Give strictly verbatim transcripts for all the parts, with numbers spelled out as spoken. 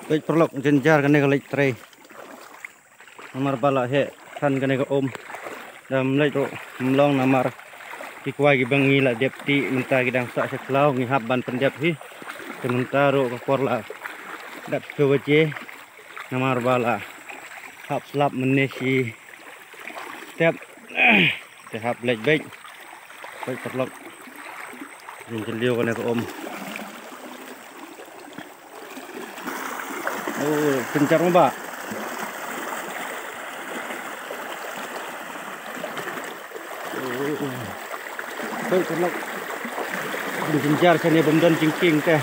Peit paralok, jynjar kane ka leit trei. Namar ba la heh than kane ka um. Da ym leit ruh ym long namar ki kwai kiba ngi la dep tih mynta ki dang sah sha khlaw, ngi hap ban pyndep hi. Te mynta ruh ka por la dap shiphew baje. Namar ba la hap slap mynne shi step. Te hap leit beit. Beit paralok. Jynjar kane ka um. Oh, kencang, Bah. Oh. Beit paralok. Jynjar shane bym don jingkieng te.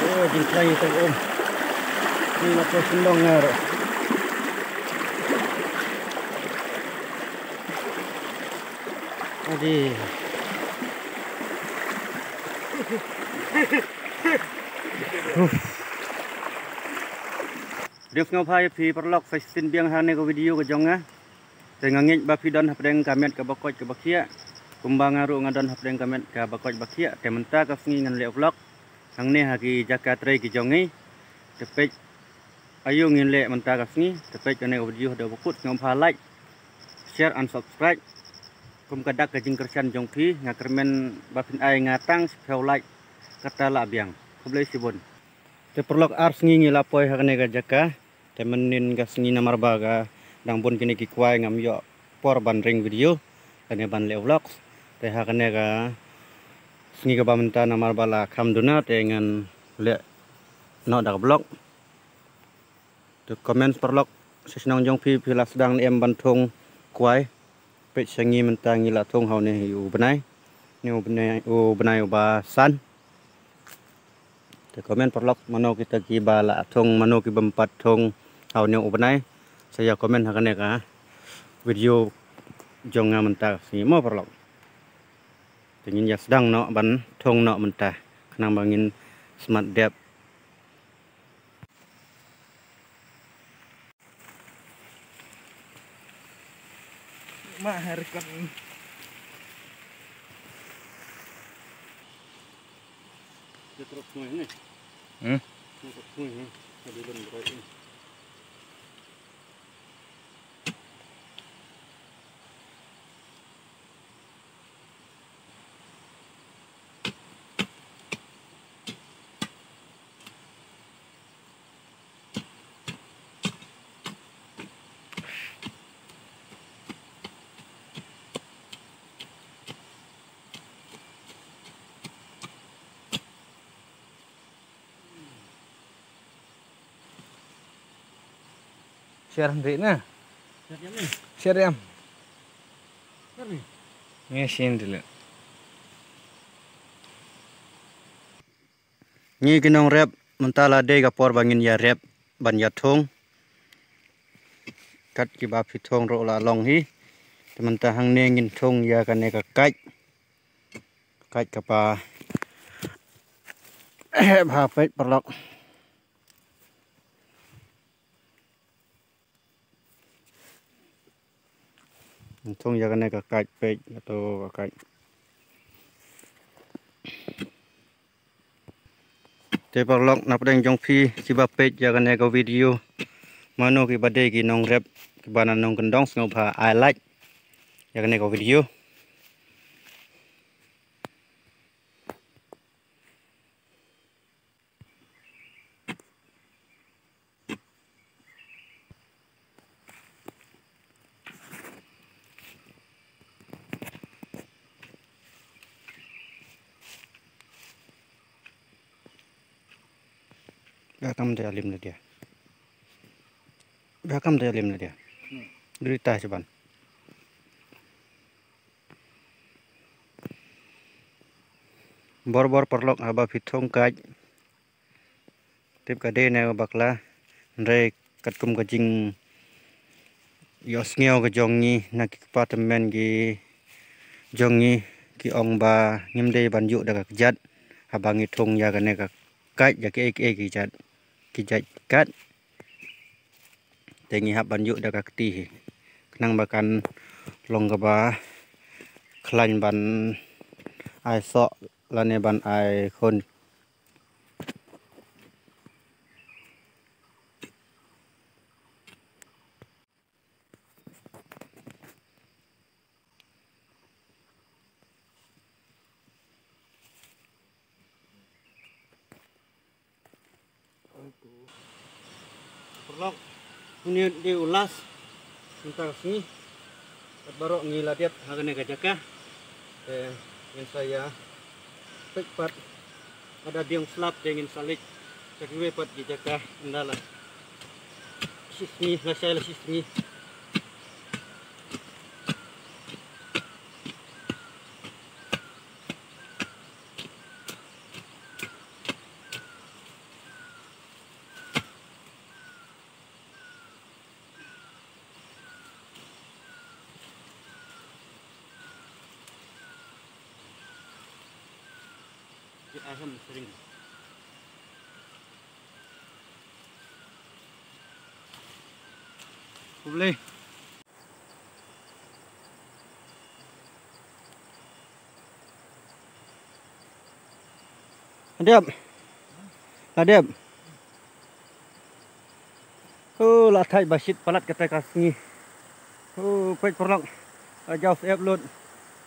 Oh, jingkhlaiñ ïa ka um. Ni la poi shyndong nga ruh. Adi. Uf. Dei sngewbha ïa phi paralok sa shisien biang ha kane ka video ka jong nga. Te nga ngeit ba phi don hapdeng ka met kaba koit kaba khiah. Kumba nga ruh nga don hapdeng ka met kaba koit ba khiah. Te mynta ka sngi ngan leh vlog hangne ha ki jaka trei ki jong ngi. Te peit aïu ngin leh mynta ka sngi. Te peit kane ka video haduh ba kut, sngewbha like, share and subscribe. Kum ka dak ka jingkyrshan jong phi, nga kyrmen ba phin ai nga tang shiphew like kata lah biang. Khublei shibun. Te paralok, ar sngi ngi la poi ha kane ka jaka. Te mynnin ka sngi namar ba ka dang bun kine ki kwai, ngam ïoh por ban ring video lane ban leh vlog. Te ha kane ka sngi kaba mynta namar ba la kham duna te ngan leh noh da ka vlog. Te comment paralok, sha shnong jong phi, phi la sdang ne em ban thung kwai. Peit sha ngi mynta ngi la thung ha une hi u bnai. Une u bnai, u bnai uba san. Te comment paralok, mano kita kiba la thung, mano ki bym pat thung ha une u bnai. Sa ïa comment ha kane ka video jong nga mynta ka sngi mo paralok. Te ngin ïa sdang noh ban thung noh mynta khnang ba ngin smat dep. Ma, ha record. Dia terus semua ini. Hmm? Dia terus semua ini. Tadi belum berat ini. Share hynrei na. Share ïam. Ngi shin dile. Ngi ki nongrep mynta la dei ka por ba ngin ïa rep ban ïa thung. Kat kiba phi thung ruh la long hi. Te mynta hangne ngin thung ïa kane ka kait. Kait kaba bha peit paralok. Thung ïa kane ka kait peit, kato ka kait. Te paralok, na pdeng jong phi kiba peit ïa kane ka video, mano kiba dei ki nongrep kiba na nongkyndong, sngewbha ai like ïa kane ka video. Ba kam da lim na dia. Ba kam da lim na dia. Duri ta chuban. Bor bor paralok, haba phi thung kait, tip ka dei ne bakla, hynrei katkum ka jingïohsngew ka jong ngi na ki kpa tymmen ki jong ngi, ki ong ba ngim dei ban ïuh da ka kjat haba ngi thung ïa kane ka kait, ïa kiei kiei ki jait, ki jait kait. Te ngi hap ban ïuh da ka kti hi khnang ba kan long kaba khlaiñ ban ai soh lane ban ai khun. Paralok, une u dei u last mynta ka sngi. Bad baroh ngi la dep ha kane ka jaka. Te ngin sa ïa peit pat, lada biang slap te ngin sa leit sha kiwei pat ki jaka ynda la shi sngi, la shai la shi sngi. Khublei. Dep. La dep. Ho, la thait ba shit palat kata ka sngi. Ho, peit paralok. Ka jaw syep lut.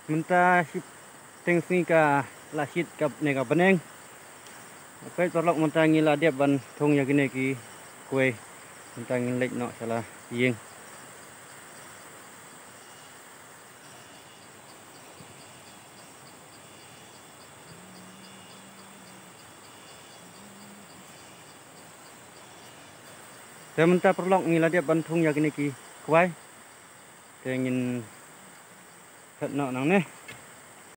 Mynta shiteng sngi ka la shit kane ka bneng. Peit paralok, mynta ngi la dep ban thung ïa kine ki kwai. Mynta ngin leit noh sha la ïing. Te mynta paralok ngi la dep ban thung ïa kine ki kwai. Te ngin phet noh nangne.